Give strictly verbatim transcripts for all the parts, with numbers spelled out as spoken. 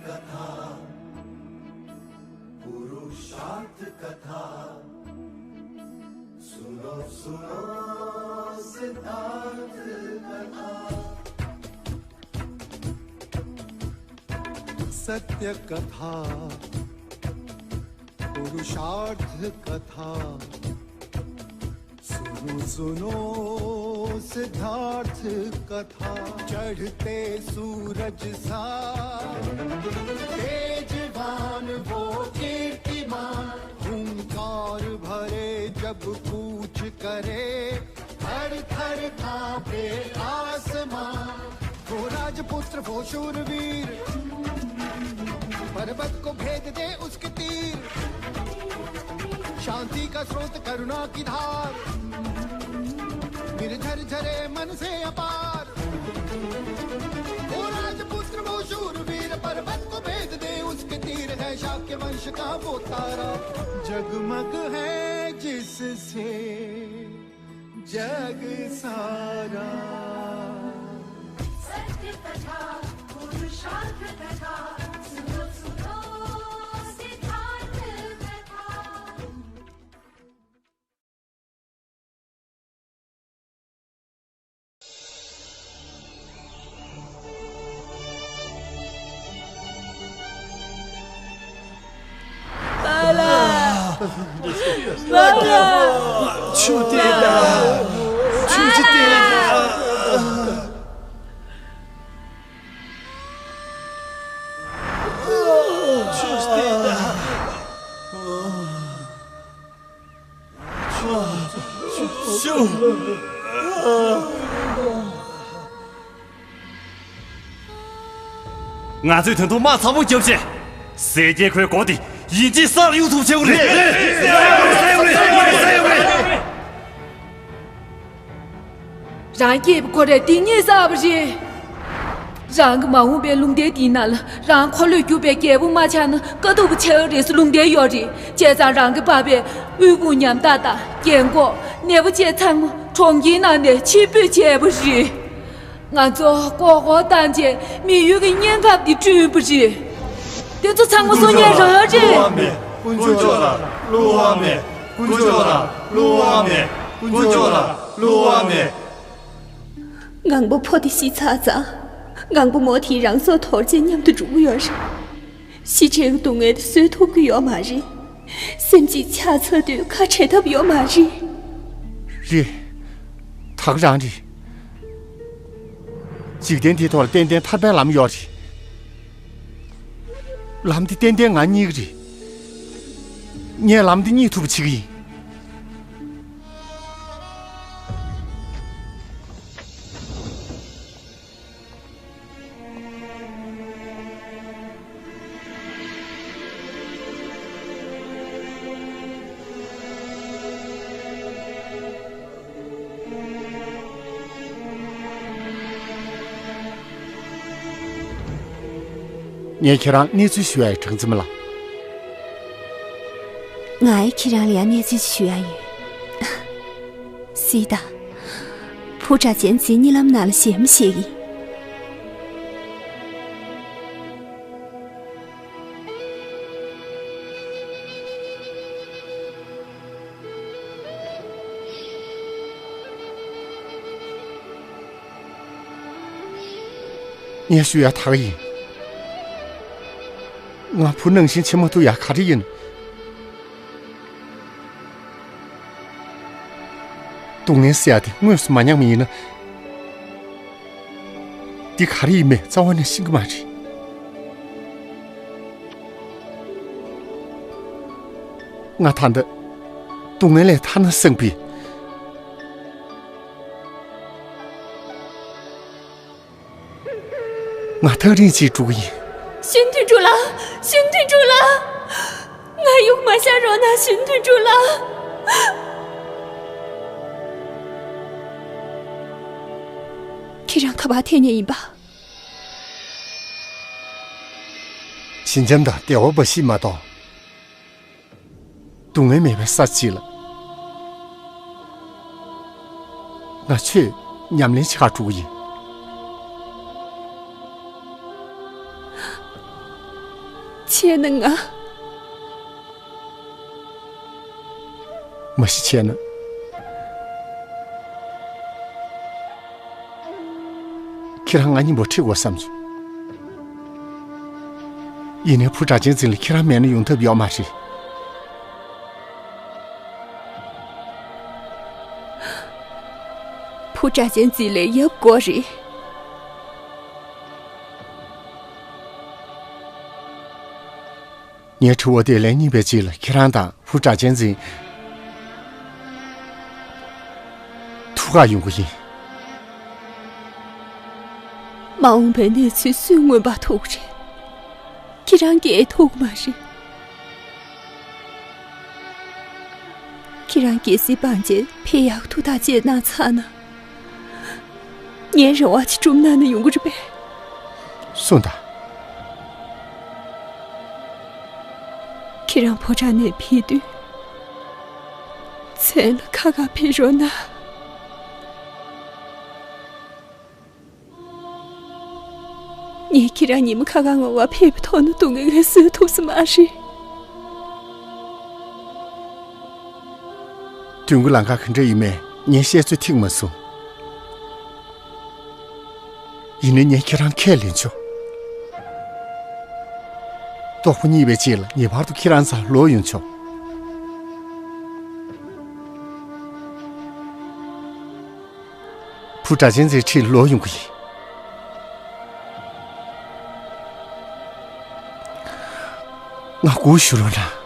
कथा, पुरुषार्थ कथा। सुनो, सुनो सिद्धार्थ कथा। सत्य कथा, पुरुषार्थ कथा। सुनो, सुनो सिद्धार्थ कथा। चढ़ते सूरज सा तेजवान वो कीर्तिमान, हुंकार भरे जब कूच करे, थर थर कांपे आसमां। वो राजपुत्र, वो शूरवीर, पर्वत को भेद दे उसके तीर। शांति का स्रोत, करुणा की धार, निर्झर झरे मन से अपार। वो राजपुत्र, वो शूरवीर, पर्वत को भेद दे उसके तीर। है शाक्य वंश का वो तारा, जगमग है जिससे जग सारा। सत्य कथा, पुरुषार्थ कथा, सुनो, सुनो सिद्धार्थ कथा। ཆུ་དེ་ལ། ཆུ་ཅི་དེ་ལ། ཆུ་དེ་ལ། ང་ཚོས་དོན་ཐོག་དམག་ཚ་པོ་བརྒྱབ་བྱས། གསལ་རྒྱལ་ཁོའི་མགོ་དེ་ཡིན་གཅིག་གསར་གཡུག་ཐུབ་ཆེ་བོ་རེད། རང་སྐྱེས་བུ་ཁོ་རེ་དེ་ཉིད་གསར་པ་རེད། རང་གི་མ་འོངས་པའི་ལུང་བསྟན་དེའི་ནང་ལ་རང་འཁོར་ལོས་སྒྱུར་བའི་རྒྱལ་པོ་མ་ཆགས་ན་དཀའ་སྡུག་པོ་ཆེ་བ་རེད་ཟེར་ལུང་བསྟན་ཡོད་རེད། བྱས་ཙང་རང་གི་པ་ཕས་དབུལ་ཕོངས་ཉམ་ཐག་དང་རྒན་འཁོགས་ནད་པ་བཅས་ཚང་མ་གྲོང་ཁྱེར་ནང་ནས་ཕྱིར་འབུད་བྱས་པ་རེད། ང་ཚོ་མགོ་སྐོར་བཏང་རྗེས་མི་ཡུལ་གྱི་གནས་སྐབས་འདི་བསྐྲུན་པ་རེད། དེ་ཚོ་ཚང་མ་སྲོག་ཉེན་རང་རེད། དཀོན་མཆོག་ལ་བསླུ་བ་མེད། དཀོན་མཆོག་ལ་བསླུ་བ་མེད། དཀོན་མཆོག་ལ་བསླུ་བ་མེད། ངང་པོ་ཕོ་དེ་ཤི་ཚར་ཙང་། ངང་པོ་མོ་དེས་རང་སྲོག་དོར་རྗེས་མཉམ་དུ་འགྲོ་གི་ཡོད་རེད། ཤི་བྱའི་སྡུག་བསྔལ་དེ་བཟོད་ཐུབ་ཀྱི་ཡོད་མ་རེད། སེམས་ཅན་ཆགས་ཚར་དུས་ཁ་བྲལ་ཐབས་ཡོད་མ་རེད། རེད། ད་ག་རང་རེད། འཇིག་རྟེན་འདིའི་ཐོག་ལ་ཏན་ཏན་ཐར་པའི་ལམ་ཡོད་རེད། ལམ་འདི་ཏན་ཏན་ང་རྙེད་ཀྱི་རེད། ངས་ལམ་འདི་རྙེད་ཐུབ་པ་བྱེད་ཀྱི་ཡིན། ངས་ཁྱེད་རང་གནས་ཚུལ་ཞུ་ཡ་ཡིན། གྲངས་འཛིན་མ་ལགས། ང་ཡི་ཁྱེད་རང་ལ་ཡང་གནས་ཚུལ་ཞུ་ཡ་ཡོད། སྲིད་ད། བུ་གྲྭ་ཅན་ཚོའི་གཉིད་ལམ་ནང་ལ་གཞན་མི་ཤེས་ཀྱི། ངས་ཞུ་ཡ་ད་ག་ཡིན། ང་བུ་ནང་བཞིན་བྱེད་མ་ཐུབ་ཡ་ག་རེ་ཡིན། སྡུག་བསྔལ་ཟེར་ཡ་དེ་དངོས་སུ་མ་མྱངས་པ་ཡིན་ན། འདི་ག་རེ་ཡིན་མིན་རྩ་བ་ནས་ཤེས་ཀྱི་མ་རེད། ང་ད་ལྟ་སྡུག་བསྔལ་ལས་ཐར་ན་བསམ་པའི། ང་ཐག་རིང་ཅིག་འགྲོ་གི་ཡིན། ཞུན་ཐུན་ཀྲུའུ་ལགས། ཞུན་ཐུན་ཀྲུའུ་ལགས། ང་གཡུག་མ་བཞག་རོགས་གནང་། ཞུན་ཐུན་ཀྲུའུ་ལགས། ཁྱེད་རང་ག་པར་ཐད་མཁན་ཡིན་པ། ཞི་འཇམ་དང་བདེ་བ་འབའ་ཞིག་མ་གཏོགས། སྡུག་བསྔལ་མེད་པའི་ས་ཅིག་ལ། ང་ཆོས་ཉམས་ལེན་བྱེད་གར་འགྲོ་གི་ཡིན། བྱས་ན་ང་། མ་གཞི་བྱས་ན། ཁྱེད་རང་ང་གཉིས་པོ་ཁྲིད་དགོས་བསམ་བྱུང་། ཡིན་ནའི་བུ་སྒྲ་གཅན་འཛིན་ལ་ཁྱེད་རང་མེད་ན་ཡོང་ཐབས་ཡོད་མ་རེད། བུ་སྒྲ་གཅན་འཛིན་ལ་ཡབ་དགོས་རེད། ངའི་དྲི་བ་དེ་ལན་གཉིས་པའི་རྗེས་ལ་ཁྱེད་རང་དང་བུ་སྒྲ་གཅན་འཛིན་ཐུག་ག་ཡོང་གི་ཡིན། མ་འོངས་པའི་གནས་ཚུལ་སུས་མངོན་པར་མཐོང་གི་རེད། ཁྱེད་རང་གིས་མཐོང་གི་མ་རེད། ཁྱེད་རང་རྒྱལ་སྲིད་སྤངས་བྱས་ཕེབས་ཡག་ཐུགས་ཐག་བཅད་གནང་ཚར་ན། ངའི་རེ་བ་ཅིག་སྒྲུབ་གནང་ན་ཡོང་གི་རེད་པས། གསུངས་དང་། ཁྱེད་རང་ཕོ་བྲང་ནས་ཕེབས་དུས། མཚན་ལ་ཁ་ཁ་ཕེབས་རོགས་གནང་། ངས་ཁྱེད་རང་ཉི་མ་ཁ་ཁ་ངོ་བ་ཕེབས་པ་མཐོང་ན་སྡུག་བསྔལ་ངས་བཟོད་ཐུབ་ས་མ་རེད། དུས་འགོ་ལམ་ཁ་ག་འདྲ་ཡིན་མིན་ངས་བཤད་ཚོད་ཐིག་མ་སོང་། ཡིན་ནའི་ངས་ཁྱེད་རང་ཁས་ལེན་ཆོག། ལྟོ་ཕོག་གཉིས་པའི་རྗེས་ལ་ངེས་པར་དུ་ཁྱེད་རང་རྩར་ལོག་ཡོང་ཆོག། བུ་སྒྲ་གཅན་འཛིན་ཁྲིད་ལོག་ཡོང་གི་ཡིན། ང་སྒུག་བཞུགས་རོགས་གནང་།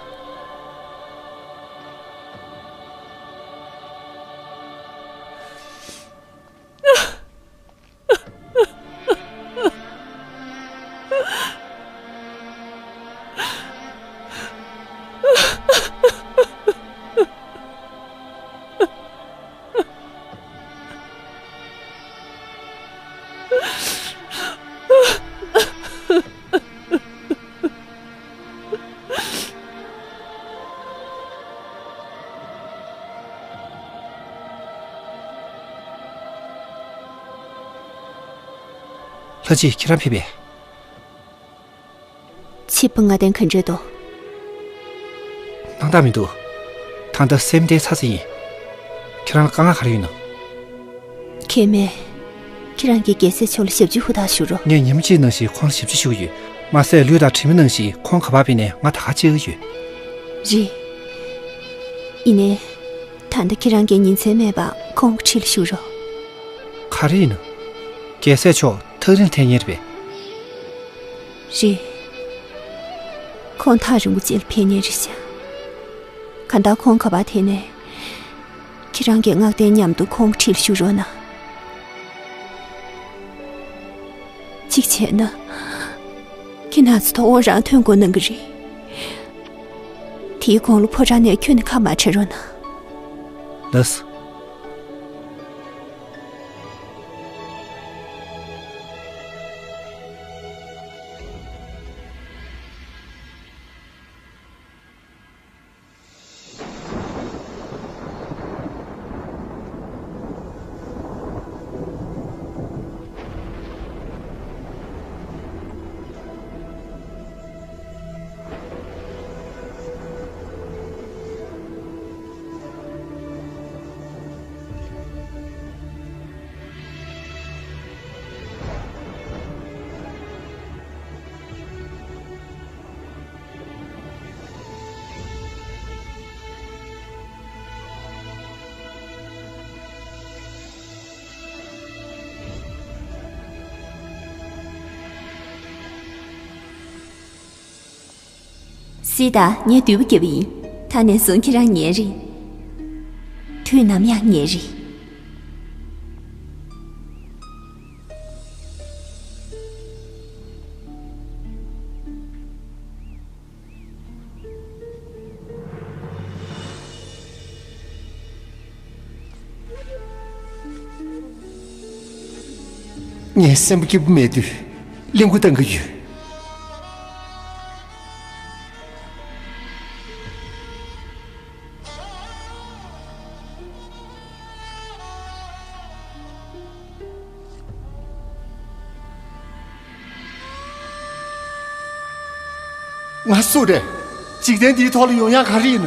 ལྷ་རྗེ་ཁྱེད་རང་ཕེབས་པས། ཆིབས་པ་ལྔ་ལྡན་ག་འདྲས་འདུག། སྣང་དག་མི་འདུག། ད་ལྟ་སེམས་བདེ་ཚ་ཚ་ཡིན། ཁྱེད་རང་ལ་དཀའ་ངལ་ག་རེ་ཡོད་ན། གལ་མེད། ཁྱེད་རང་གིས་རྒྱལ་སྲས་མཆོག་ལ་ཞབས་ཕྱི་ཧུར་ཐག་ཞུ་རོགས། ངས་ཉིན་གཅིག་ནང་བཞིན་ཁོང་ལ་ཞབས་ཕྱི་ཞུ་གི་ཡོད། མ་ཟད་ལུས་དང་གྲིབ་མ་ནང་བཞིན་ཁོང་ག་པར་ཕེབས་ནའི་ང་ད་ག་བཅར་གྱི་ཡོད། རེད། ཡིན་ནའི། ད་ལྟ་ཁྱེད་རང་གིས་ཉིན་མཚན་མེད་པར་ཁོང་གི་འཁྲིས་ལ་བཞུགས་རོགས། ག་རེ་ཡིན་ན། རྒྱལ་སྲས་མཆོག་ཐག་རིང་ལ་ཐད་མཁན་རེད་པས། རེད། ཁོང་ཐག་རིང་པོ་ཅིག་ལ་ཕེབས་མཁན་རེད་ཤག། གང་ལྟར་ཁོང་ག་པར་ཐད་ནའི། ཁྱེད་རང་གིས་བསྔགས་བརྟན་མཉམ་དུ་ཁོང་གི་འཁྲིས་ལ་བཞུགས་རོགས་གནང་། གཅིག་བྱས་ན། ཁྱེད་ན་ཚོད་ཐོག་དབང་རང་ཐོན་དགོས་གནང་གི་རེད། དེའི་གོང་ལ་ཕོ་བྲང་ནས་ཁྱོན་ནས་ཁ་མ་བྲལ་རོགས་གནང་། ལགས་སོ། སི་ཏཱ། ངས་བདུད་པོ་བརྒྱབ་པ་ཡིན། ད་ནས་བཟུང་ཁྱེད་རང་ངའི་རེད། དུས་ནམ་ཡང་ངའི་རེད། ངས་སེམས་པ་སྐྱིད་པོ་མེད་དུས་གླེན་ལྐུགས་བཏང་གི་ཡོད། ང་སུ་རེད། འཇིག་རྟེན་འདིའི་ཐོག་ལ་ཡོང་ཡག་ག་རེ་ཡིན།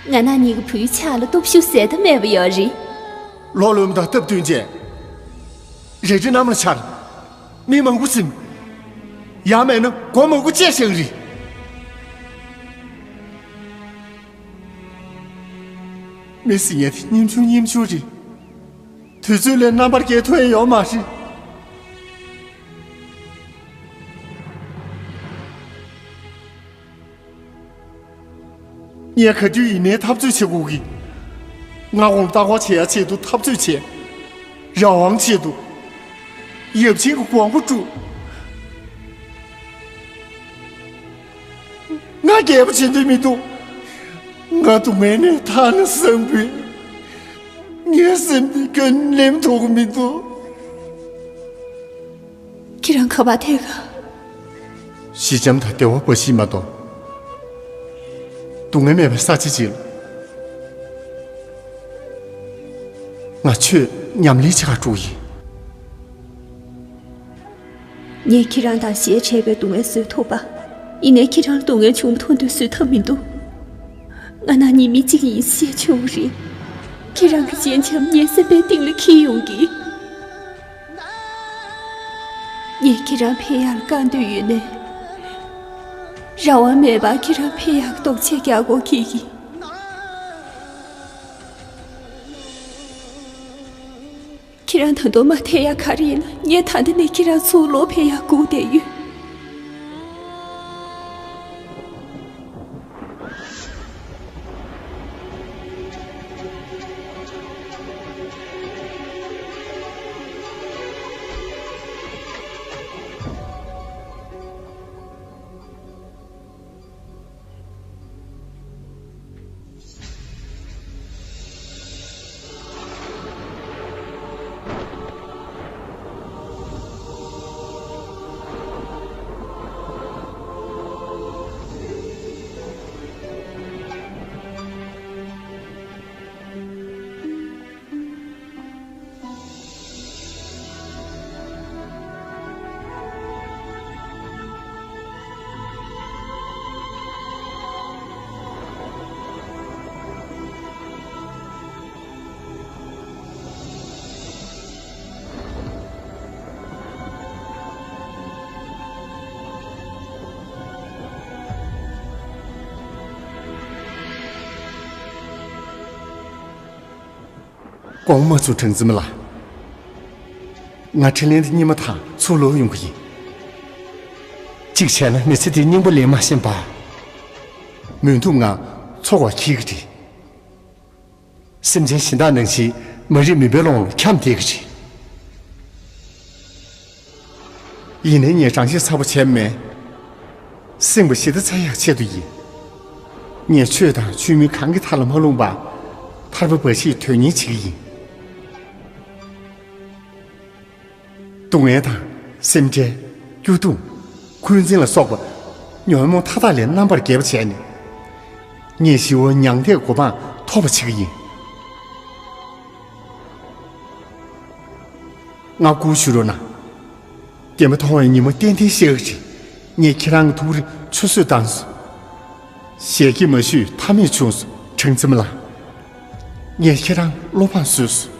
ང་ན་ཉིད་ཀྱི་བུའི་ཕྱག་ལ་སྟོབས་ཤུགས་ཟད་མཐའ་མེད་པ་ཡོད་རེད། ལོ་ལོན་དང་སྟབས་བསྟུན་བྱས། རལ་གྲི་གནམ་ལ་འཕྱར། མི་མང་པོ་ཟིན། ཡང་མེད་ན་སྒོ་མང་པོ་བཅད་བཞག་རེད། མི་ཟིན་ཡས་དེ་སྙིང་ཆུང་སྙིང་ཆུང་རེད། དུས་ཚོད་ལས་རྣམ་པར་རྒྱལ་ཐུབ་ཡས་ཡོད་མ་རེད། ངས་ག་དུས་ཡིན་ནའི་འཐབ་རྩོད་བྱེད་དགོས་ཀྱི། ང་དགོངས་ལྟ་བ་བྱེད་ཡ་ཆེད་དུ་འཐབ་རྩོད་བྱས། རང་དབང་ཆེད་དུ། ཡབ་ཆེན་གྱི་དགོངས་པ་བསྒྲུབས། ང་རྒྱལ་པོ་བྱེད་འདོད་མི་འདུག་ང་སྡུག་བསྔལ་ནས་ཐར་ན་བསམ་གྱི། ངའི་སེམས་འདི་ག་ནས་ལེན་ཐུབ་ཀྱི་མི་འདུག་ཁྱེད་རང་ག་པར་ཐད་ག་ཞི་འཇམ་དང་བདེ་བ་འབའ་ཞིག་མ་གཏོགས། སྡུག་བསྔལ་མེད་པའི་ས་ཆ་ཅིག་ལ། ང་ཆོས་ཉམས་ལེན་བྱེད་གར་འགྲོ་གི་ཡིན། ངས་ཁྱེད་རང་དང་ཞལ་འཕྲད་པའི་སྡུག་བསྔལ་བཟོད་ཐུབ་པ། ཡིན་ནའི་ཁྱེད་རང་ལ་སྡུག་བསྔལ་བྱུང་མཐོང་དུས་བཟོད་ཐབས་མི་འདུག་ང་ན་ཉིད་མི་གཅིག་ཡིན་ཤེས་བྱུང་རེད། ཁྱེད་རང་གི་སྤྱན་ཆབ་ངའི་སེམས་པའི་གཏིང་ལ་འཁྱེར་ཡོང་གི། ངས་ཁྱེད་རང་ཕེབས་ཡག་ལ་དཀའ་འདོད་ཡོད་ནའི། རང་དབང་མེད་པར་ཁྱེད་རང་ཕེབས་ཡག་གི་རྟོག་འཆར་རྒྱག་དགོས་ཀྱི་ཡིན། ཁྱེད་རང་ད་དུང་མ་ཐད་ཡག་ག་རེ་ཡིན་ན། ངས་ད་ལྟ་ནས་ཁྱེད་རང་ཚུར་ལོག་ཕེབས་ཡག་སྒུག་བསྡད་ཡོད། དགོངས་མ་ཚོམ་གྲངས་འཛིན་མ་ལགས། ང་ཁྲིན་ལན་དེ་རྙིང་མ་དང་ཚུར་ལོག་ཡོང་གི་ཡིན། གཅིག་བྱས་ན་མི་ཚེ་འདིའི་སྙིང་པོ་ལེན་མ་ཤེས་པ། མུན་འཐུམ་ངང་འཚོ་བ་འཁྱེར་གྱི་རེད། སེམས་ཅན་གཞན་དག་ནང་བཞིན་མ་རིག་མུན་པའི་ཀློང་ལ་འཁྱམས་བསྡད་ཀྱི་རེད། ཡིན་ནའི་ངས་རང་ཤི་ཚ་པོ་བྱས་མེད། སེམས་པ་ཞི་བདེ་འཚོལ་ཡག་ཆེད་དུ་ཡིན། ངས་ཆོས་དང་ཆོས་མིན་གང་གི་མཐའ་ལ་མ་ལྷུང་བར། ཐར་པ་འབའ་ཞིག་དོན་གཉེར་བྱེད་ཀྱི་ཡིན། སྡུག་བསྔལ་དང་། སེམས་ཁྲལ། སྐྱོ་གདུང་། འཁོན་འཛིན་ལ་སོགས་པ། ཉོན་མོངས་མཐའ་དག་ལས་རྣམ་པར་རྒྱལ་བ་བྱས་ནས། ངས་ཞི་བའི་མྱང་འདས་གོ་འཕང་ཐོབ་པ་བྱེད་ཀྱི་ཡིན། ང་སྒུག་བཞུགས་རོགས་གནང་། རྒན་མོ་མཐོང་བའི་ཉིན་མོ་ཏན་ཏན་ཤར་གྱི་རེད། ངས་ཁྱེད་རང་གི་ཐུགས་རེ་ཆུད་ཟོས་བཏང་སོང་། ཞལ་གྱིས་མ་ཞུས་མཐའ་མེད་བྱུང་སོང་། གྲངས་འཛིན་མ་ལགས། ངས་ཁྱེད་རང་བློ་ཕམ་བཟོས་སོང་།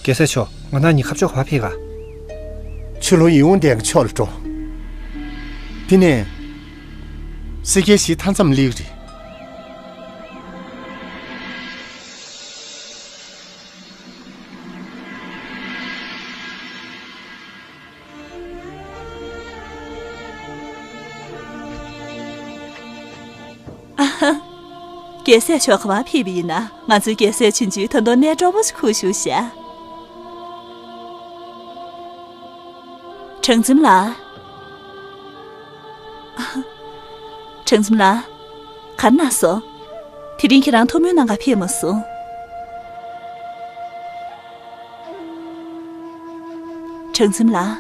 རྒྱལ་སྲས་མཆོག་ང་དང་གཉིས་ཁ་ཕྱོགས་ག་པར་ཕེབས་ག་ཆུ་ལོ་ཡིད་འོང་ལྡན་གྱི་ཕྱོགས་ལ་འགྲོ། དེ་ནས། སེར་སྐྱའི་གཞིས་མཐའ་མཚམས་སླེབས་རེད། ཨ་ཧ། རྒྱལ་སྲས་མཆོག་ག་པར་ཕེབས་པ་ཡིན་ན། ང་ཚོའི་རྒྱལ་སྲས་ཆུང་ཆུང་ད་དུང་གནས་དྲོ་པོ་ཞིག་ཁུག་བཞུགས་ཤག་གྲང་ཚིམ་ལགས། གྲང་ཚིམ་ལགས། ག་རེ་གནང་སོང་། དེ་རིང་ཁྱེད་རང་ཐུགས་སྨོན་གནང་ག་ཕེབས་མ་སོང་། གྲང་ཚིམ་ལགས།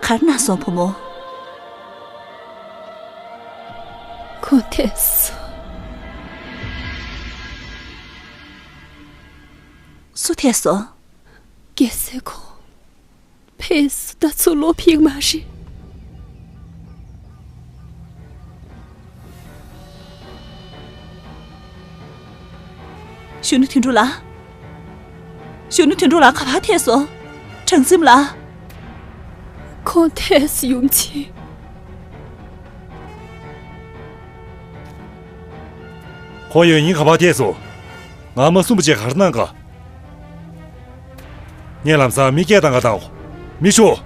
ག་རེ་གནང་སོང་བུ་མོ། ཁོང་ཐད་སོང་། སུ་ཐད་སོང་། རྒྱལ་སྲས་ཁོང་། ཕེབས་སོང་། ད་ཚུར་ལོག་ཕེབས་མ་རེད། གཞོན་ནུ་དོན་གྲུབ་ལགས། གཞོན་ནུ་དོན་གྲུབ་ལགས་ག་པར་ཐད་སོང་། གྲང་ཚིམ་ལགས། ཁོང་ཐད་སོང་། ཡུམ་ཆེན། ཁོང་ཡང་སྙིང་ག་པར་ཐད་སོང་། ང་མ་གསུངས་པ་བྱས་ག་རེ་གནང་ག་ངས་ལམ་སང་མི་སྐད་བཏང་ག་བཏང་། མི་ཤོག་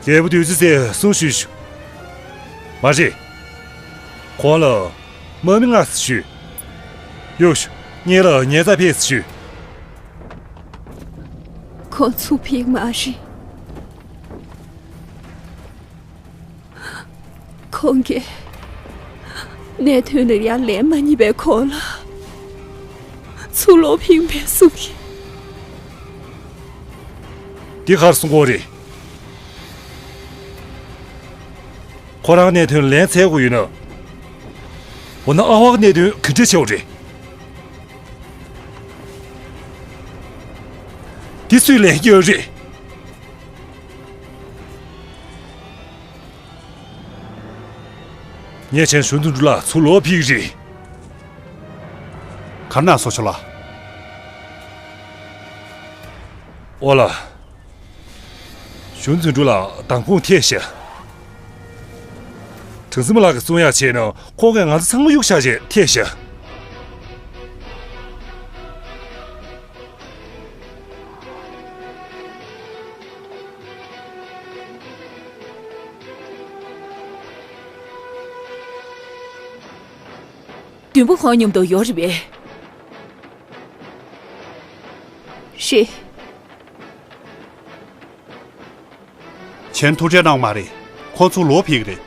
རྒྱལ་པོ་བདུད་རྩི་ཟེར་གསུང་ཞུས་ཤོག་མ་རེད། ཁོང་ལ་དམག་མི་མངགས་ཟེར་ཞུས། གཡུག་ཤོག་ངེད་ལ་ཉེས་རྩ་ཕེབས་ཟེར་ཞུས། ཁོང་ཚུར་ཕེབས་མ་རེད། ཁོང་གིས་གནད་དོན་ལ་ཡང་ལན་མ་རྙེད་པའི་ཁོང་ལ་ཚུར་ལོག་ཕེབས་པའི་གསུང་གི། འདི་གར་གསུང་གི་རེད། ཁོ་རང་གནད་དོན་ལན་འཚོལ་དགོས་ཡོད་ན། འོ་ན་ཨ་ཧོ་གི་གནད་དོན་ག་འདྲ་ཆེ་བ་རེད། འདི་སུས་ལན་རྒྱག་རེད། ངས་བྱས་ན་གཞོན་ནུ་དོན་གྲུབ་ལགས་ཚུར་ལོག་ཕེབས་ཀྱི་རེད། ག་རེ་གནང་སོང་། ཁྱོད་ལ། ཨོ་ལ། གཞོན་ནུ་དོན་གྲུབ་ལགས་མདང་དགོང་ཐད་ཤག་གྲང་ཚིམ་ལགས་ཀྱིས་གསུང་ཡག་བྱས་ན་ཁོང་གིས་ང་ཚོ་ཚང་མ་གཡུག་བཞག་བྱས་ཐད་ཤག་བདུན་པོ་ཁོང་མཉམ་དུ་ཡོད་རེད་པས། རེད། གཞན་ཐུགས་ཁྲལ་གནང་མ་རེད། ཁོང་ཚུར་ལོག་ཕེབས་ཀྱི་རེད།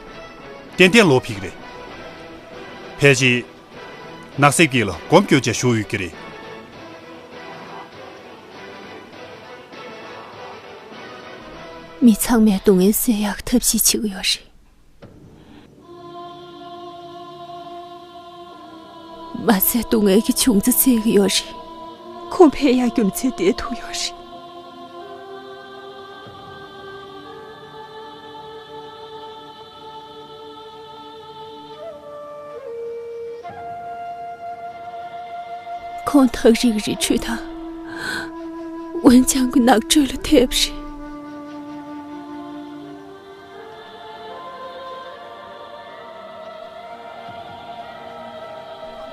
ཏན་ཏན་ལོག་ཕེབས་ཀྱི་རེད། ཕལ་ཆེར། ནགས་གསེབ་དཀྱིལ་ལ་སྒོམ་སྐྱོར་བྱས་བཞུགས་ཡོད་ཀྱི་རེད། མི་ཚང་མས་སྡུག་བསྔལ་སེལ་ཡག་ཐབས་ཤེས་བྱེད་ཀྱི་ཡོད་རེད། མ་ཚད་སྡུག་བསྔལ་གྱི་འབྱུང་རྩ་བཙལ་གྱི་ཡོད་རེད། ཁོང་ཕེབས་ཡག་རྒྱུ་མཚན་དེ་ཐུག་ཡོད་རེད། ཁོང་ཐག་རིང་རི་ཁྲོད་དང་། འོན་ཀྱང་གི་ནགས་ཁྲོད་ལ་ཐེབས་རེད།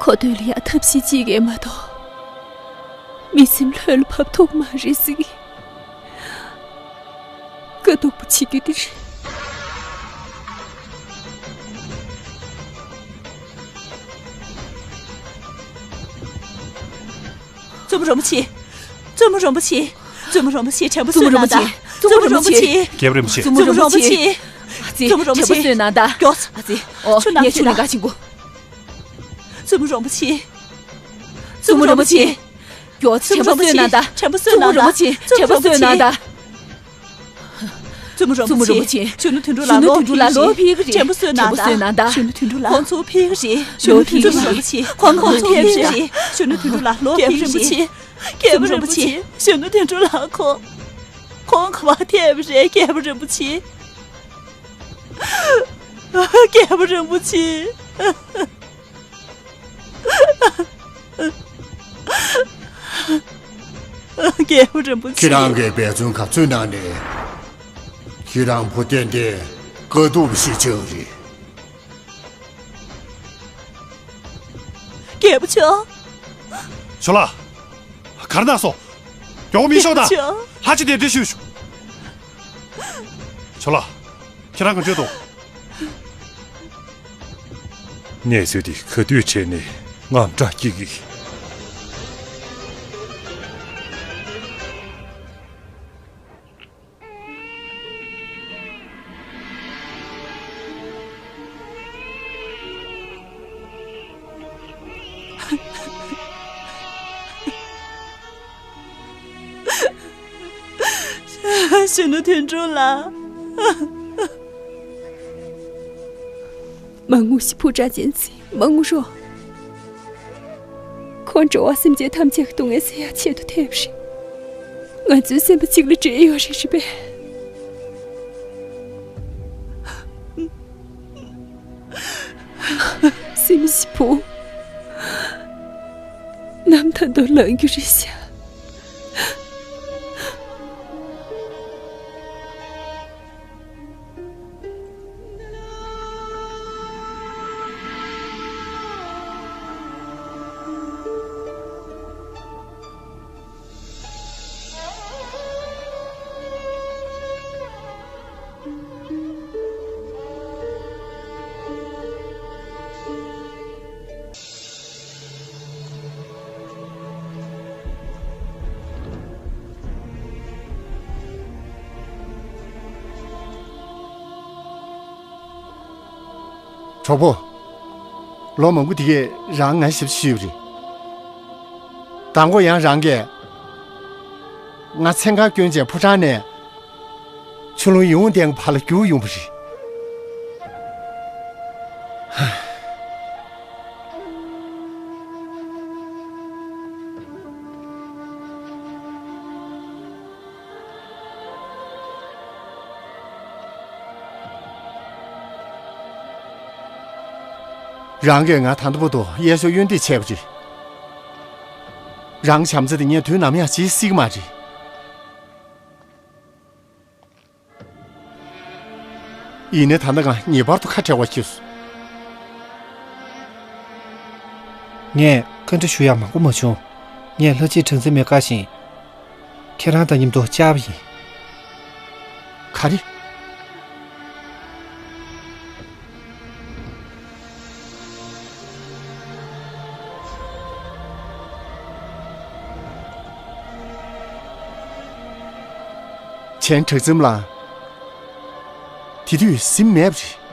གོ་ཐོས་ལ་ཡང་ཐབས་ཤེས་གཅིག་གིས་མ་གཏོགས། མི་སེམས་ལྷོད་ལ་བབས་ཐུབ་མ་རེད་ཟེར་གི། དཀའ་སྡུག་པོ་བྱེད་རྒྱུ་དེ་རེད། བཙུན་མོ་རིན་པོ་ཆེ། བཙུན་མོ་རིན་པོ་ཆེ། བཙུན་མོ་རིན་པོ་ཆེ། དྲན་པ་གསོས་གནང་དང་། བཙུན་མོ་རིན་པོ་ཆེ། རྒྱལ་པོ་རིན་པོ་ཆེ། བཙུན་མོ་རིན་པོ་ཆེ། ཨ་ཙི། བཙུན་མོ་རིན་པོ་ཆེ། དྲན་པ་གསོས་གནང་དང་། མགྱོགས། ཨ་ཙི། ཨོ། ཆུ་ནང་ངས་ཆུ་ནང་ག་ཕྱིན་དགོས། བཙུན་མོ་རིན་པོ་ཆེ། བཙུན་མོ་རིན་པོ་ཆེ། མགྱོགས། དྲན་པ་གསོས་གནང་དང་། བཙུན་མོ་རིན་པོ་ཆེ། དྲན་པ་གསོས་གནང་དང་། བཙུན་མོ་རིན་པོ་ཆེ། གཞོན་ནུ་དོན་གྲུབ་ལགས་ལོག་ཕེབས་ཀྱི་རེད། དྲན་པ་གསོས་གནང་དང་། གཞོན་ནུ་དོན་གྲུབ་ལགས་ཁོང་ཚོ་ཕེབས་ཀྱི་རེད། གཞོན་ནུ་དོན་གྲུབ་ལགས་ཁོང་ཚོ་ཕེབས་ཀྱི་རེད། གཞོན་ནུ་དོན་གྲུབ་ལགས་ལོག་ཕེབས་ཀྱི་རེད། རྒྱལ་པོ་རིན་པོ་ཆེ། གཞོན་ནུ་དོན་གྲུབ་ལགས་ཁོང་། ཁོང་ག་པར་ཐལ་བ་རེད། རྒྱལ་པོ་རིན་པོ་ཆེ། རྒྱལ་པོ་རིན་པོ་ཆེ། རྒྱལ་པོ་རིན་པོ་ཆེ། ཁྱེད་རང་གིས་འབད་བརྩོན་ག་ཚོད་གནང་ནས། ཁྱེད་རང་བུ་ཏན་ཏན་དཀའ་སྡུག་ཞིག་ཆགས་རེད། རྒྱལ་པོ་མཆོག་ཞོ་ལགས། ག་རེ་གནང་སོང་། མགྱོགས་པོ་མི་ཤོག་དང་། རྒྱལ་པོ་མཆོག་ལྷ་ཆེ་དེ་འདྲི་ཞུས་ཞུ། ཞོ་ལགས། ཁྱེད་རང་ག་འདྲ་འདུག་གནས་ཚུལ་འདི་ག་དུས་བྱས་ནས་དངངས་སྐྲག་སྐྱེ་གི། གཞོན་ནུ་དོན་གྲུབ་ལགས། མ་ངུ་ཞིག་ཕུ་དྲག་ཅན་ཚེ་མ་ངུ་རོགས། ཁོང་འགྲོ་བ་སེམས་ཅན་ཐམས་ཅད་ཀྱི་སྡུག་བསྔལ་སེལ་ཡག་ཆེད་དུ་ཐེབས་རེད། ང་ཚོའི་སེམས་པ་གཅིག་ལ་འདྲེས་ཡོད་རེད་རེད་པས། སེམས་ཤིག་བུ། ནམ་ད་དུང་ལངས་རྒྱུ་རེད་ཤག་གྲོགས་པོ། ལོ་མང་པོ་དེ་གས་རང་ང་ཞབས་ཕྱི་ཞུས་པ་རེད། མདང་དགོང་ཡང་རང་གིས་ང་མཚན་གང་སྐྱོན་ཅན་ཕོ་བྲང་ནས་ཆུ་ཀླུང་ཡིད་འོང་ལྡན་གྱི་བར་ལ་རྒྱུགས་ཡོང་བ་རེད། རང་གིས་ང་ད་ལྟ་བར་དུ་གཡས་གཡོན་འདེད་བྱས་པ་རེད། རང་བྱམས་བརྩེ་དེ་ངས་དུས་ནམ་ཡང་བརྗེད་སྲིད་ཀྱི་མ་རེད། ཡིན་ནའི་ད་ལྟ་ང་ངེས་པར་དུ་ཁ་བྲལ་བར་གྱིས། ངས་བཀའ་འདྲི་ཞུ་ཡག་མང་པོ་མ་བྱུང་། ངས་ལྷ་སྐྱིད་གྲངས་འཛིན་མའི་བཀའ་བཞིན། ཁྱེད་རང་དང་མཉམ་དུ་བཅར་བ་ཡིན། ག་རེ། གཞན་གྲངས་འཛིན་མ་ལགས། དེ་དུས་གཟིམ་མེད་པ་རེད།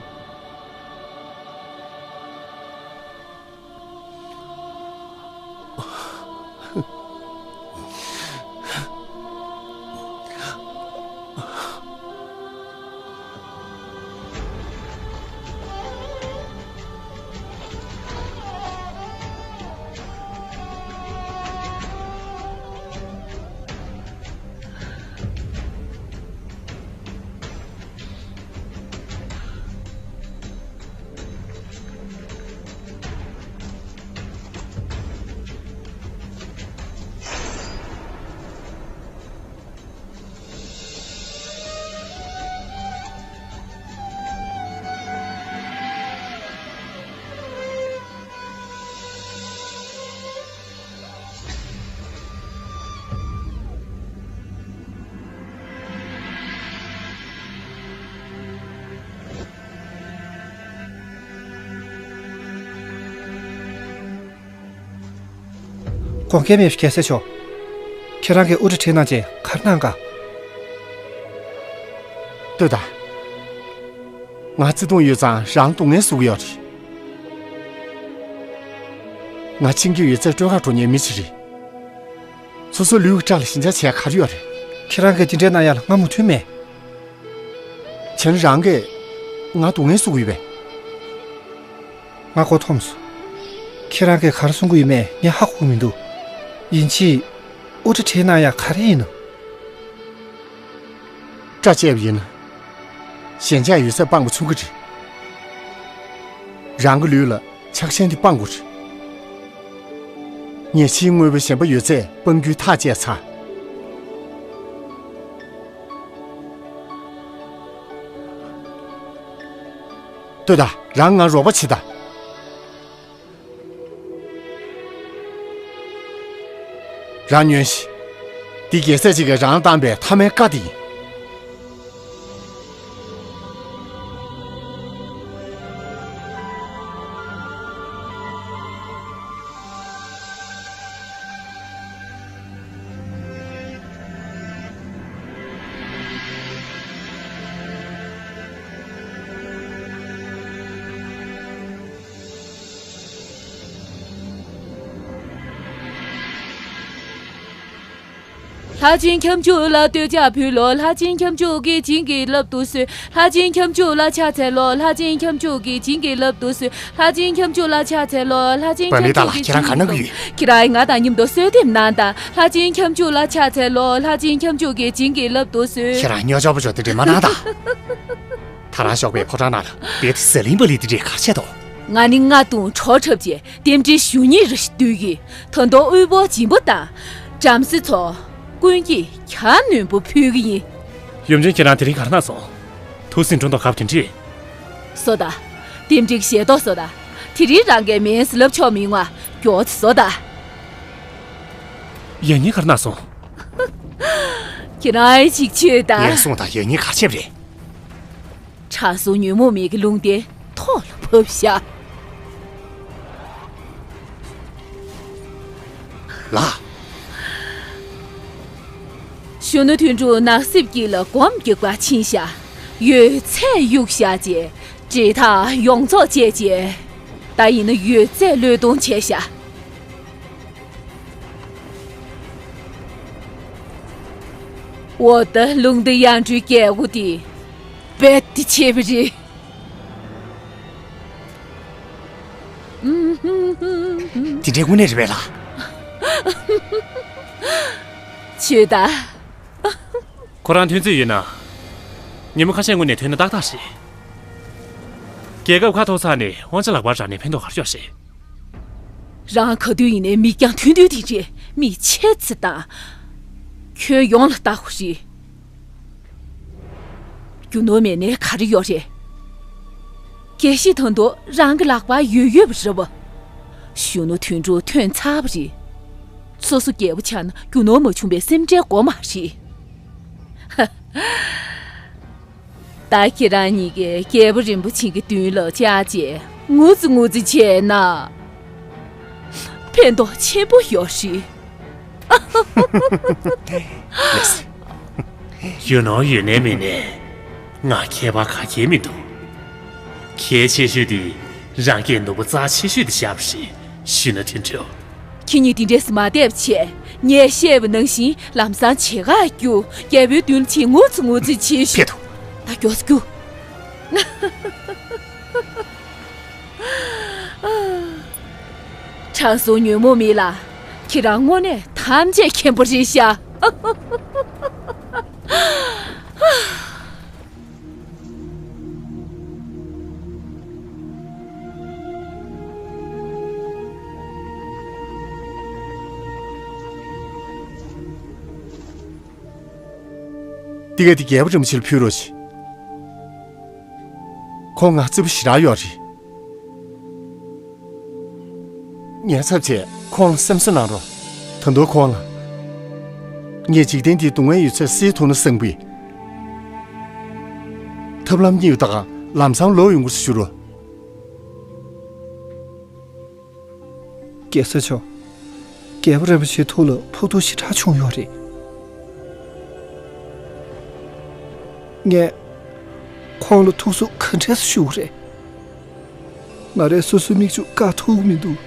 དགོངས་འགལ་མེད། རྒྱལ་སྲས་མཆོག་ཁྱེད་རང་གིས་དབུ་སྐྲ་བྲེགས་གནང་རྗེས་ག་རེ་གནང་ག། ལྟོས་དང་། ང་བརྩེ་དུང་ཡོད་ཙང་རང་སྡུག་བསྔལ་བཟོ་གི་ཡོད་རེད། ང་ཕྱིན་གྱི་ཡོད་ཚད་སྤྲོད་ཁར་འགྲོ་མཁན་མི་ཞིག་རེད། སོ་སོའི་ལུས་ཀྱི་སྐྲ་ལ་ཞེན་ཆགས་བྱས་ག་རེ་ཡོད་རེད། ཁྱེད་རང་གིས་དེ་འདྲའི་གནང་ཡ་ལ་ང་མོས་མཐུན་མེད། བྱས་ན་རང་གིས་ང་སྡུག་བསྔལ་བཟོ་གི་ཡོད་པས། ང་མགོ་འཐོམས་སོང་། ཁྱེད་རང་གིས་ག་རེ་གསུང་གི་ཡོད་མེད་ངས་ཧ་གོ་གི་མི་འདུག་ཡིན་གཅིག་དབུ་སྐྲ་བྲེགས་གནང་ཡ་ག་རེ་ཡིན་ནམ། སྐྲ་བཅད་པ་ཡིན་ན། ཞེན་ཆགས་ཡོད་ཚད་སྤང་པ་ཆུང་གི་རེད། རང་གི་ལུས་ལ་ཆགས་ཞེན་དེ་སྤང་དགོས་རེད། ངས་ཕྱིའི་དངོས་པོའི་ཞེན་པ་ཡོད་ཚད་སྤང་རྒྱུའི་ཐག་བཅད་ཚར། ལྟོས་དང་། རང་ང་རོགས་པ་བྱེད་དང་། རང་ཉོན་ཞིག་འདི་རྒྱལ་སྲས་གཅིག་གིས་རང་ལ་བཏང་པའི་མཐའ་མའི་བཀའ་དེ་ཡིན། ལྷ་ཆེན་ཁྱབ་འཇུག་ལ་བསྟོད་ཕྱག་ཕུལ་ལོ། ལྷ་ཆེན་ཁྱབ་འཇུག་གིས་བྱིན་གྱིས་བརླབ་ཏུ་གསོལ། ལྷ་ཆེན་ཁྱབ་འཇུག་ལ་ཕྱག་འཚལ་ལོ། ལྷ་ཆེན་ཁྱབ་འཇུག་གིས་བྱིན་གྱིས་བརླབ་ཏུ་གསོལ། ལྷ་ཆེན་ཁྱབ་འཇུག་ལ་ཕྱག་འཚལ་ལོ། ལྷ་ཆེན་བ་མི་ཁྱབ་དག་ལ་འཇུག་གིས་ཁྱེད་རང་བྱིན་གྱིས་ག་རེ་གནང་གི་ཡོད། ཁྱེད་རང་ང་དང་མཉམ་དུ་གསོལ་འདེབས་གནང་དང་། ལྷ་ཆེན་ཁྱབ་འཇུག་ལ་ཕྱག་འཚལ་ལོ། ལྷ་ཆེན་ཁྱབ་འཇུག་གིས་བྱིན་གྱིས་བརླབ་ཏུ་གསོལ། ཁྱེད་རང་རྙོག་ཆོག་པོ་ཆོག་དེ་འདྲས་མ་གནང་དང་། ད་རང་ཞོགས་པའི་ཕོ་བྲང་ནང་ལ་རྦད་དེ་ཟ་ལིང་པ་ལི་དེ་འདྲས་ག་རེ་བྱས་འདུག་ང་ནི་རྔ་བརྡུང་བྲོ་འཁྲབ་བྱས་རྟེན་འབྲེལ་ཞུ་སྙིང་རེ་ཞིག་འདོད་ཀྱིས་ད་དུང་དབུལ་པོ་སྦྱིན་པ་དང་བྲམ་ཟེ་ཚོ་ཀུན་གྱིས་གྱ་ནོམ་པོ་ཕུལ་གྱི་ཡིན། ཡུམ་ཆེན་ཁྱེད་རང་དེ་རིང་ག་རེ་གནང་སོང་། ཐུགས་སེམས་སྤྲོ་མདོག་ཁ་པོ་དེ་འདྲས། བཟོ་ད། རྟེན་འབྲེལ་གྱི་ཞལ་ཏོག་བཟོ་ད། དེ་རིང་རང་གིས་མིན་ཟེར་ལབ་ཆོག་མི་ཡོང་ང་། མགྱོགས་ཙམ་བཟོ་ད། ཡང་སྙིང་ག་རེ་གནང་སོང་། ཁྱེད་རང་ཅིག་ཆོད་ད། ངས་སོང་ད། ཡང་སྙིང་ག་རེ་བྱས་པ་རེད། དྲང་སྲོང་ཉོན་མོངས་མེད་ཀྱི་ལུང་བསྟན་ཐོག་ལ་བབས་ཤག་ལགས། གཞོན་ནུ་དོན་གྲུབ་ནགས་གསེབ་དཀྱིལ་ལ་སྒོམ་རྒྱག་པར་ཕྱིན་ཤག་ཡོད་ཚད་གཡུགས་བཞག་རྗེས་འབྲེལ་ཐག་ཡོངས་རྫོགས་བཅད་རྗེས། ད་ཡིན་ན་ཡོད་ཚད་བློས་གཏོང་བྱས་ཤག་འོ་ད་ལུང་བསྟན་ཡང་སྤྲུལ་རྒྱལ་པོ་དེ་རྦད་དེ་ཆེ་བ་རེད། དེ་འདྲའི་དངོས་གནས་རེད་པས་ལགས། ཆོད་ད། ཁོ་རང་ཐོན་རྩིས་ཡོད་ན། ཉིན་མོ་ཁ་ཤས་སྔོན་ནས་ཐོན་ན་ཏག་ཏག་རེད། རྒྱལ་ཁབ་ཁ་ཐོར་ཚར་ནས་དབང་ཆ་ལག་པར་རག་ནས་ཕན་ཐོགས་ག་རེ་ཡོད་རེད། རང་ག་དུས་ཡིན་ནའི་མིག་རྒྱང་ཐུང་ཐུང་དེ་འདྲས་མི་ཆེ་ཙི་དང་། ཁྱོན་ཡོངས་ལ་ལྟ་དགོས་རེད། རྒྱུ་ནོར་མེད་ནའི་ག་རེ་ཡོད་རེད། དགེ་བཤེས་དོན་དུ་རང་གི་ལག་པར་ཡོད་ཡོད་པ་རེད་བ། གཞོན་ནུ་དོན་གྲུབ་ཐོན་ཚར་བ་རེད། སོ་སོ་རྒྱལ་པོ་ཆགས་ན་རྒྱུ་ནོར་མ་བྱུང་བའི་སེམས་ཁྲལ་དགོས་མ་རེད། ད་ཁྱེད་རང་གཉིས་ཀས་རྒྱལ་པོ་རིན་པོ་ཆེ་གི་མདུན་ལ་བཅར་བྱས་ངུ་ཙི་ངུ་ཙི་བྱས་ན། ཕན་ཐོགས་ཆེན་པོ་ཡོད་རེད། ལགས་སེ། ཡོད་ནོ་ཡོད་ནའི་མེད་ནའི་ང་ཁྱད་པར་ག་གེ་མི་འདུག་གལ་ཆེ་ཤོས་དེ་རང་གིས་ནོར་བུ་རྩ་ཆེ་ཤོས་དེ་བཞག་པ་རེད། གཞོན་ནུ་དོན་གྲུབ། ཁྱེད་གཉིས་དེ་འདྲས་སུ་མ་བསྡད་པ་བྱས། ངས་བཤད་པ་ནང་བཞིན་ལམ་སང་བྱེད་ག་རྒྱུགས། རྒྱལ་པོའི་མདུན་ལ་ཕྱིན་ངུ་ཙི་ངུ་ཙི་བྱེད་ཤོག་ཕེབས་དང་། ད་མགྱོགས་སེ་རྒྱུགས། དྲང་སྲོང་ཉོན་མོངས་མེད་ལགས། ཁྱེད་རང་དངོས་གནས་ཐམས་ཅད་མཁྱེན་པ་རེད་ཤག་འདི་ག་འདི་རྒྱལ་པོ་རིན་པོ་ཆེར་ཕུལ་རོགས་ཞེས། ཁོང་ང་རྩེ་པོ་ཞེ་དྲག་ཡོད་རེད། ཉེ་ཚབ་བྱས་ཁོང་ལ་སེམས་གསོ་གནང་རོགས། ད་དུང་ཁོང་ལ། ངས་འཇིག་རྟེན་འདིའི་སྡུག་བསྔལ་ཡོད་ཚད་སེལ་ཐུབ་ན་བསམ་གི། ཐབས་ལམ་གཉིས་ཡོད་ད་ག་ལམ་སང་ལོག་ཡོང་དགོས་ཞུ་རོགས། རྒྱལ་སྲས་མཆོག་རྒྱལ་པོ་རིན་པོ་ཆེའི་ཐུགས་ལ་ཕོག་ཐུག་ཞེ་དྲག་བྱུང་ཡོད་རེད། ངས་ཁོང་ལ་ཐུགས་སུ་ག་འདྲས་སེ་ཞུ་དགོས་རེད། ང་རས་སོ་སོའི་མིག་ཆུ་བཀག་ཐུབ་ཀྱི་མི་འདུག་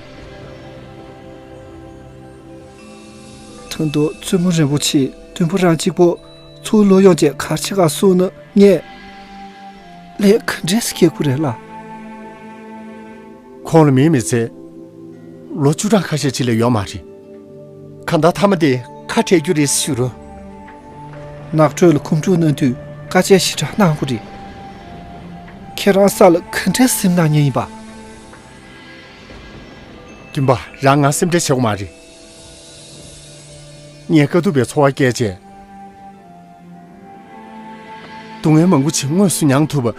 ད་དུང་བཙུན་མོ་རིན་པོ་ཆེ་དུམ་བུ་རང་གཅིག་པོ་ཚུར་ལོག་ཡོང་བྱས་གར་ཆེ་ག་སོང་ན་ངས་ལས་ག་འདྲས་སེ་སྐྱེལ་དགོས་རེད་ལགས། ཁོང་ལ་མིའི་མི་ཚེ་ལོ་བཅུ་གྲངས་ཁ་ཤས་ཅིག་ལས་ཡོད་མ་རེད། གང་ལྟར་མཐའ་མ་དེ་ཁ་བྲལ་རྒྱུ་རེད་ཞུ་རོགས། ནགས་ཁྲོད་ལ་གོམ་བགྲོད་གནང་དུས་དཀའ་སྤྱད་ཞེ་དྲག་གནང་དགོས་རེད། ཁྱེད་རང་ས་ལ་ག་འདྲས་སེམས་གནང་མཁན་ཡིན་པ། སྟོན་པ། རང་ང་སེམས་ཁྲལ་བྱེད་དགོས་མ་རེད། ངས་དཀའ་ཐུབ་པའི་འཚོ་བ་སྐྱེལ་བྱས། སྡུག་བསྔལ་མང་པོ་ཅིག་དངོས་སུ་མྱངས་ཐུབ་པ།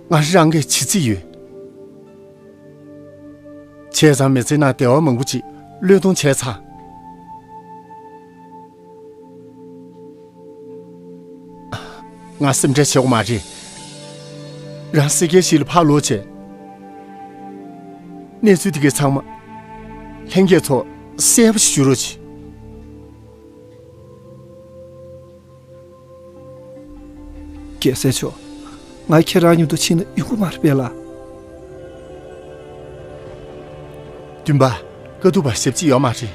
ང་རང་གིས་བྱེད་རྩིས་ཡོད། བྱས་ཙང་མི་ཚེ་ནང་བདེ་བ་མང་པོ་ཅིག་བློས་གཏོང་བྱས་ཚར། ང་སེམས་ཁྲལ་བྱེད་དགོས་མ་རེད། རང་སེ་གེ་ཞིག་ལ་ཕར་ལོག་བྱས། གནས་ཚུལ་དེ་གའི་ཚང་མ་ལྷན་རྒྱས་ཚོ་གསལ་པོ་ཞིག་ཞུ་རོགས་གྱིས། རྒྱལ་སྲས་མཆོག་ང་ཁྱེད་རང་མཉམ་དུ་ཕྱིན་ན་ཡོང་གི་མ་རེད་པས་ལགས། སྟོན་པ། དཀའ་ཐུབ་པ་ཞབས་ཕྱི་ཡོད་མ་རེད།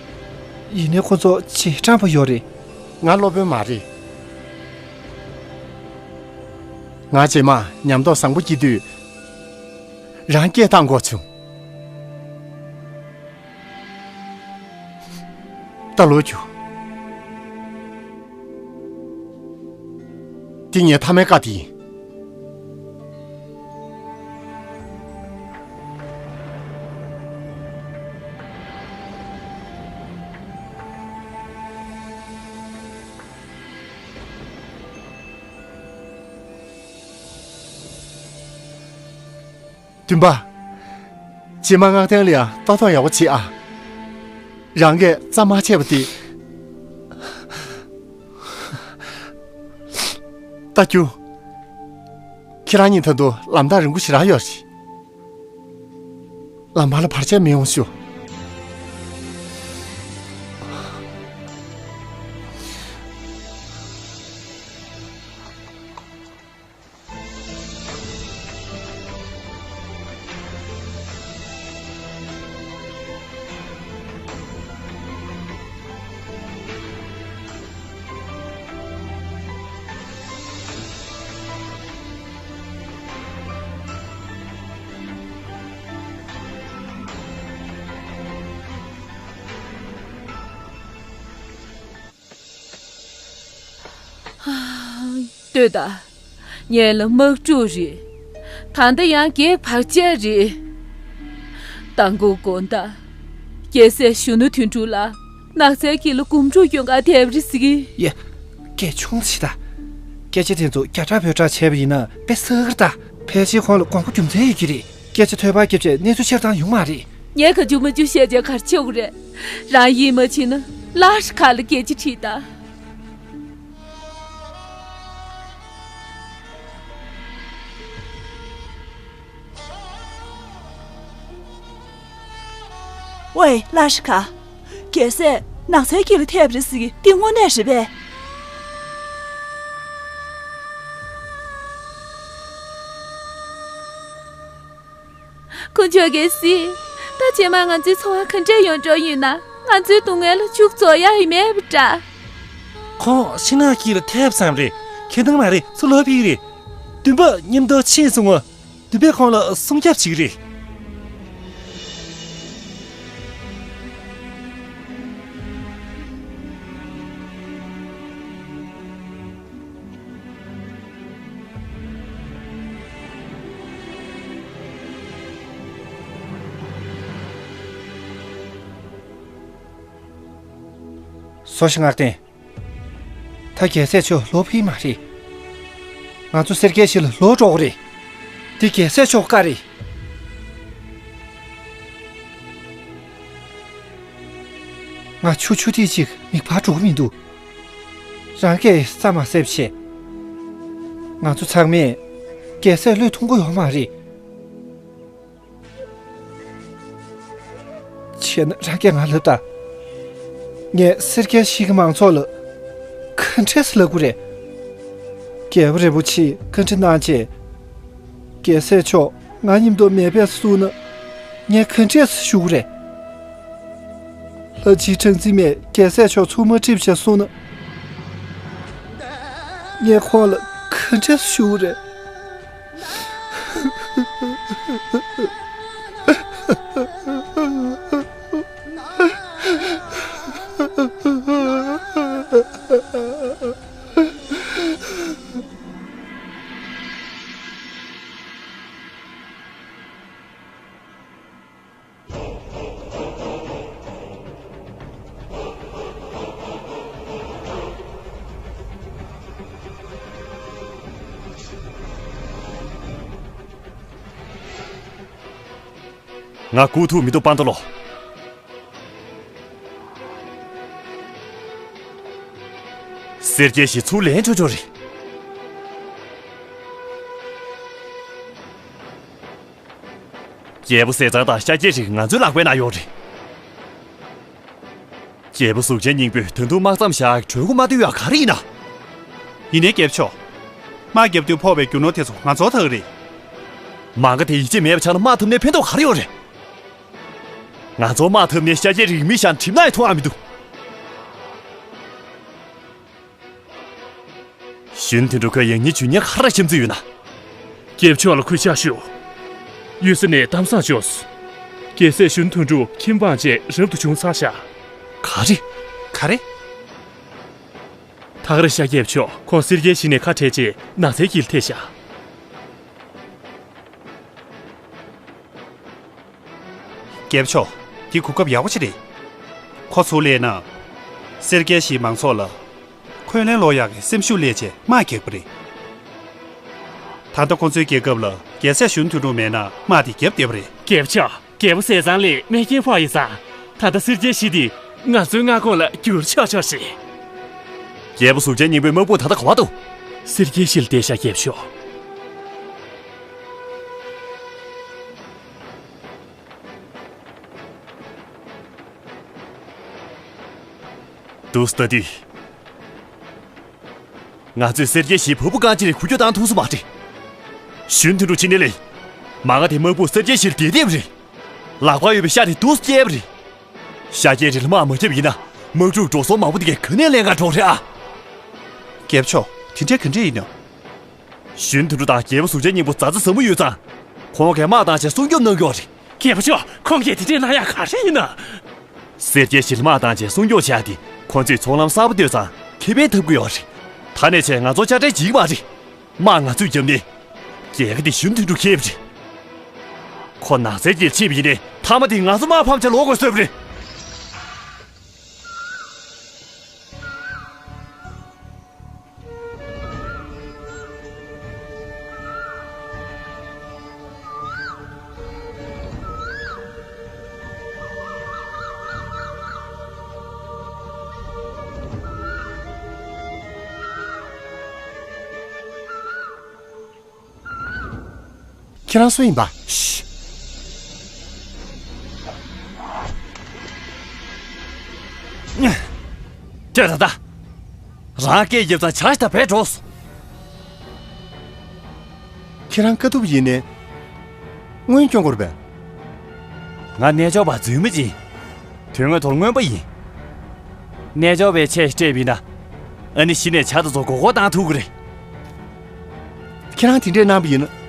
ཡིན་ནའི་ཁོ་ཚོ་རྗེས་འབྲང་པ་ཡོད་རེད། ང་སློབ་དཔོན་མ་རེད། ང་རྗེས་མ་ཉམས་རྟོགས་བཟང་པོ་སྐྱེ་དུས། རང་སྐད་བཏང་དགོས་བྱུང་། ད་ལོག་རྒྱུགས། འདི་ངའི་མཐའ་མའི་བཀའ་དེ་ཡིན། སྟོན་པ། རྗེས་མ་སྔར་དང་ལ་ཡང་ལྟ་རྟོག་ཡག་པོ་བྱེད་ཨ། རང་གིས་རྩ་མ་ཆད་པ་དེ། ད་རྒྱུགས། ཁྱེད་རང་གཉིས་ད་དུང་ལམ་ཐག་རིང་པོ་ཞེ་དྲག་ཡོད་རེད། ལམ་བར་ལ་བར་ཆད་མི་ཡོང་ཞུ། ལྟོས་དང་། ངེད་ལ་དམག་འཁྲུག་རེད། ད་ལྟ་ཡང་རྒྱའི་བར་ཆད་རེད། མདང་དགོང་དགོང་དག་རྒྱལ་སྲས་གཞོན་ནུ་དོན་གྲུབ་ལགས་ནགས་ཚལ་དཀྱིལ་ལ་གོམ་བགྲོད་སྐྱོད་གར་ཐེབས་རེད་ཟེར་གི། ཡེ། སྐད་ཆུང་ཞིག་ད། སྐད་ཆ་དེ་ཚོ་རྒྱ་གྲགས་བོད་གྲགས་བྱས་པ་ཡིན་ན་དཔེ་བསགས་གི་རེད་ད། ཕལ་ཆེར་ཁོང་ལ་དགོངས་པ་རྒྱུ་མཚན་ཡོད་ཀྱི་རེད། སྐད་ཆ་ཐོས་པ་བརྒྱབ་བྱས་གནས་ཚུལ་ཕྱིར་བཏང་ཡོང་མ་རེད། ངས་ག་རྒྱུ་མ་རྒྱུ་བཤད་བྱས་ག་རེ་བྱེད་དགོས་རེད། རང་ཡིད་མ་ཆེས་ན་ལ་ཧྲི་ཁ་ལ་སྐད་ཆ་དྲིས་དང་། ཝེ། ལ་ཧྲི་ཁ། རྒྱལ་སྲས་ནགས་ཚལ་དཀྱིལ་ལ་ཐེབས་རེད་ཟེར་གི་འདི་དངོས་གནས་རེད་པས། དཀོན་མཆོག་གལ་སྲིད། ད་རྗེས་མ་ང་ཚོའི་འཚོ་བ་ག་འདྲས་ཡོང་འགྲོ་ཡིན་ན་ང་ཚོའི་སྡུག་བསྔལ་ལ་མཇུག་རྫོགས་ཡ་ཡིན་མེད་པ་འདྲ། ཁོང་ཤིང་ནགས་དཀྱིལ་ལ་ཐེབས་ཙམ་རེད། ཁྱེད་དང་མ་རེད་ཚུར་ལོག་ཕེབས་རེད། སྟོན་པ་མཉམ་དུ་ཕྱིན་སོང་ངོ་། སྟོན་པས་ཁོང་ལ་སྲུང་སྐྱོབ་བྱེད་ཀྱི་རེད། སོ་ཤི་ངག་བསྟན། ད་རྒྱལ་སྲས་མཆོག་ལོག་ཕེབས་མ་རེད། ང་ཚོ་སེར་སྐྱའི་གཞིས་ལ་ལོག་འགྲོ་དགོས་རེད། འདི་རྒྱལ་སྲས་མཆོག་བཀའ་རེད། ང་ཆུ་ཆུ་ཐིགས་གཅིག་མིད་པར་འགྲོ་གི་མི་འདུག་རང་གིས་ས་མ་བསྲེབས་བྱས། ང་ཚོ་ཚང་མས་རྒྱལ་སྲས་བློས་ཐོངས་ཀྱི་ཡོད་མ་རེད། བྱས་ན་རང་གིས་ང་ལབ་དང་ ངས་སེར་སྐྱའི་གཞིས་ཀྱི་མང་ཚོགས་ལ་ག་འདྲས་སེ་ལབ་དགོས་རེད། རྒྱལ་པོ་རིན་པོ་ཆེས་བཀའ་འདྲི་གནང་བྱས། རྒྱལ་སྲས་མཆོག་ང་མཉམ་དུ་མེ་སྦས་སུ་སོང་ན་ངས་ག་འདྲས་སེ་བཞུགས་དགོས་རེད། ལྷ་རྗེ་སྲང་བཙན་མས་རྒྱལ་སྲས་མཆོག་ཚུར་མ་ཁྲིད་བྱས་སོང་ན། ངས་ཁོང་ལ་ག་འདྲས་ཞུ་དགོས་རེད། ང་སྒུག་ཐུབ་མི་འདུག། པ་ཏོ་ལོ། སེར་སྐྱའི་གཞིས་ཚུར་ལེན་ཆོག་ཆོག་རེད། རྒྱལ་པོ་ཟས་གཙང་དང་ཤཱཀྱའི་རིགས་ང་ཚོའི་ལག་པའི་ནང་ཡོད་རེད། རྒྱལ་པོ་གཟུགས་ཅན་སྙིང་པོས་ད་དུང་དམག་མཚམས་བཞག་གྲོས་འགོ་མ་བཏོན་ཡག་ག་རེ་ཡིན་ན། ཡིན་ནའི་རྒྱལ་པོ་མཆོག། དམག་རྒྱབ་དུས་ཕོག་པའི་རྒྱུ་ནོར་དེ་ཚོ་ང་ཚོར་ཐག་རེད། མ་ག་དེ་ཡིད་ཆེས་མེད་པ་ཆགས་ན་དམག་འཐབ་ནས་ཕན་ཐོགས་ག་རེ་ཡོད་རེད། ང་ཚོ་དམག་འཐབ་ནས་ཤཱཀྱའི་རིགས་མི་བཞག་གྲིབ་ནག་ཡང་འཐུང་ཡག་མི་འདུག། ཞུན་དོན་གྲུབ་ཁོས་ཡང་སྙིང་འཇུ་ཉེན་ག་རེ་བཤམས་རྩིས་ཡོད་ན། རྒྱལ་པོ་མཆོག་ལ་གུས་ཕྱག་ཞུ། གཡུལ་ས་ནས་གཏམ་བཟང་བྱུང་སོང་། རྒྱལ་སྲས་ཞུན་དོན་གྲུབ་ཁྱིམ་སྤངས་རྗེས་རབ་ཏུ་བྱུང་ཚར་བཞག། ག་རེ། ག་རེ། ད་ག་རང་ཤཱཀྱའི་རྒྱལ་པོ་མཆོག་ཁོང་སེར་སྐྱའི་གཞིས་ནས་ཁ་བྲལ་རྗེས་ནགས་ཚལ་དཀྱིལ་ལ་ཐེགས་བཞག། རྒྱལ་པོ་མཆོག། འདི་གོ་སྐབས་ཡག་པོ་ཅིག་རེད། ཁོ་ཚུར་སླེབས་ན། སེར་སྐྱའི་གཞིས་མང་ཚོགས་ལ་འཁོན་ལན་སློག་ཡག་གི་སེམས་ཤུགས་སླེབས་བྱས་དམག་རྒྱག་པ་རེད། ད་ལྟ་ཁོ་ཚོའི་རྒྱལ་ཁབ་ལ་རྒྱལ་སྲས་ཞུན་དོན་གྲུབ་མེད་ན་དམག་དེ་བརྒྱབ་བསྡད་པ་རེད། རྒྱལ་པོ་མཆོག། རྒྱལ་པོ་ཟས་གཙང་ལས་རྨས་སྐྱོན་ཕོག་ཡོད་ཙང་། ད་ལྟ་སེར་སྐྱའི་གཞིས་འདི་ང་ཚོའི་མངའ་ཁོངས་ལ་བསྒྱུར་ཆོག་ཆོག་རེད། རྒྱལ་པོ་གཟུགས་ཅན་སྙིང་པོའི་དམག་དཔུང་ད་ལྟ་ག་པར་འདུག། སེར་སྐྱའི་གཞིས་ལ་བསྡད་ཤག། རྒྱལ་པོ་མཆོག། འདུག་སེ་ལྟ་དུས། ང་ཚོས་སེར་སྐྱའི་གཞིས་བ་སྤུ་རྐང་གཅིག་ལས་འགུལ་སྐྱོད་བཏང་ཐུབ་ས་མ་རེད། ཞུན་དོན་གྲུབ་ཕྱིན་ནས་ལས། མ་ག་དེ་དམག་དཔུང་སེར་སྐྱའི་གཞིས་ལ་བསྡད་བསྡད་པ་རེད། ལག་པར་ཡོད་པའི་ཤ་དེ་འདུག་སེ་བསྐྱལ་བ་རེད། ཤཱཀྱའི་རིགས་ལ་དམག་མ་རྒྱབ་ཡིན་ན། དམག་འཁྲུག་འགྲོ་སོང་མང་པོ་དེ་གས་ག་ནས་ལེན་ག་འགྲོ་རེད་ཨ། རྒྱལ་པོ་མཆོག། དེ་འདྲས་ག་འདྲས་ཡིན་ནམ། ཞུན་དོན་གྲུབ་དང་རྒྱལ་པོ་གཟུགས་ཅན་སྙིང་པོ་མཛའ་བརྩེ་ཟབ་མོ་ཡོད་ཙང་། ཁོང་གིས་དམག་བཏང་བྱས་སྲུང་སྐྱོབ་གནང་གི་ཡོད་རེད། རྒྱལ་པོ་མཆོག། ཁོང་གིས་དེ་འདྲས་གནང་ཡག་ག་རེ་ཡིན་ན། སེར་སྐྱའི་གཞིས་ལ་དམག་བཏང་བྱས་སྲུང་སྐྱོབ་བྱས་ཏེ། ཁོ་ཚོས་ཚོང་ལམ་གསར་པ་བཏོད་ཙང་ཁེ་ཕན་ཐོབ་ཀྱི་ཡོད་རེད། ད་ནས་བྱས་ང་ཚོ་དཔྱ་ཁྲལ་བྱེད་ཀྱི་མ་རེད། དམག་ང་ཚོས་བརྒྱབ་ནས། རྒྱལ་ཁ་དེ་ཞུན་དོན་གྲུབ་ཁྱེར་བ་རེད། ཁོ་ནགས་ཚལ་དཀྱིལ་ཕྱིན་པ་ཡིན་ནའི་མཐའ་མ་དེ་ང་ཚོ་དམག་ཕམ་བྱས་ལོག་དགོས་བཟོས་པ་རེད། ཁྱེད་རང་སུ་ཡིན་པ། ཤི། ལྟོས་དང་ད། རང་སྐད་རྒྱབ་ཙང་བྱ་ཞིག་ད་བས་འགྲོ་སོང་། ཁྱེད་རང་དཀའ་ཐུབ་ཡིན་ནའི། སྔོན་སྐྱོན་དགོས་རེད་པས། ང་རྣལ་འབྱོར་པ་རྫུན་མ་ཅིག། དོན་དངོས་ཐོག་རྔོན་པ་ཡིན། རྣལ་འབྱོར་པའི་ཆས་ཤིག་སྤྲས་པ་ཡིན་ན། ཨ་ནི་གཞི་ནས་བྱ་དེ་ཚོ་མགོ་སྐོར་བཏང་ཐུབ་ཀྱི་རེད། ཁྱེད་རང་དེ་འདྲས་གནང་པ་ཡིན་ན།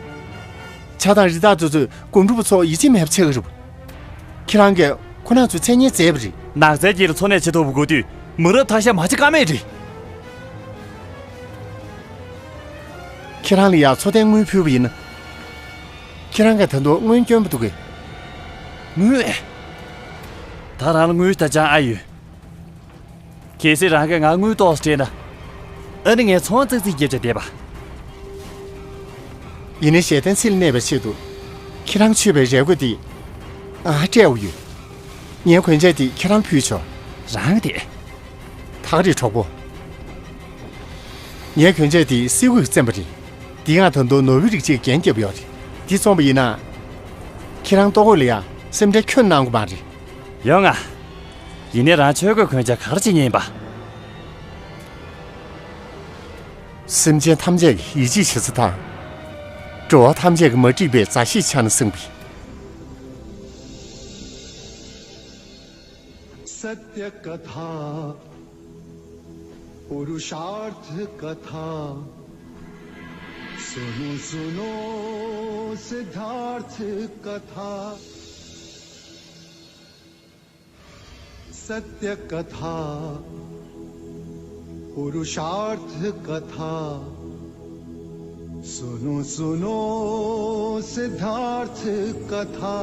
བྱ་དང་རི་དྭགས་དེ་ཚོས་སྒོམ་སྒྲུབ་པ་ཚོར་ཡིད་ཆེས་མེད་པ་བྱེད་ཀྱི་རེད། ཁྱེད་རང་གིས་ཁོ་རང་ཚོའི་མཚན་སྙན་བརྗེད་པ་རེད། ནགས་ཚལ་དཀྱིལ་ལ་འཚོ་གནས་བྱེད་ཐུབ་པ་དགོས་དུས་མི་རབས་ཐ་ཤལ་མ་བྱེད་ཀ་མེད་རེད། ཁྱེད་རང་ལ་ཡང་འཚོ་རྟེན་དངུལ་ཕུལ་བ་ཡིན་ན། ཁྱེད་རང་གིས་ད་དུང་དངུལ་སྐྱོན་པ་འདུག་གས། དངུལ། ད་རང་ལ་དངུལ་ད་ཅང་ཨ་ཡོད། གལ་སྲིད་རང་གིས་ང་དངུལ་ཏོག་ཙམ་སྤྲད་ན། ཨ་ནི་ངས་ཚོང་ཙག་ཙིག་བརྒྱབ་བྱས་བསྡད་པ། ཡིན་ནའི་ཞལ་ཏའི་ཚིལ་གནས་པའི་ཆེད་དུ། ཁྱེད་རང་མཆོད་པའི་རས་གོས་འདི། ང་སྤྲད་འོ་ཡོད། ངའི་གོན་ཆས་འདི་ཁྱེད་རང་ཕུལ་ཆོག། རང་དེ། ཐག་རེད་གྲོགས་པོ། ངའི་གོན་ཆས་འདི་སེ་འོས་བཙེམས་པ་རེད། འདི་ང་ད་དུང་ནོར་བུའི་རིགས་གཅིག་རྒྱན་བརྒྱབ་ཡོད་རེད། འདི་བཙོངས་པ་ཡིན་ན། ཁྱེད་རང་ལྟོ་གོས་ལ་ཡང་སེམས་ཁྲལ་ཁྱོན་གནང་དགོས་མ་རེད། ཡོང་ང་། ཡིན་ནའི་རང་ཆོས་གོས་གོན་ཆ་ག་རེ་བྱེད་ཉན་པ། སེམས་ཅན་ཐམས་ཅད་ཀྱི་ཡིད་ཆེས་བྱེད་ས་དང་། འགྲོ་བ་ཐམས་ཅད་ཀྱི་མ་འགྲིག་པའི་མཛའ་བཤེས་བྱ་ན་སེམས་པའི། सत्य कथा पुरुषार्थ कथा। सुनो सुनो सिद्धार्थ कथा। सत्य कथा पुरुषार्थ कथा। सुनो सुनो सिद्धार्थ कथा।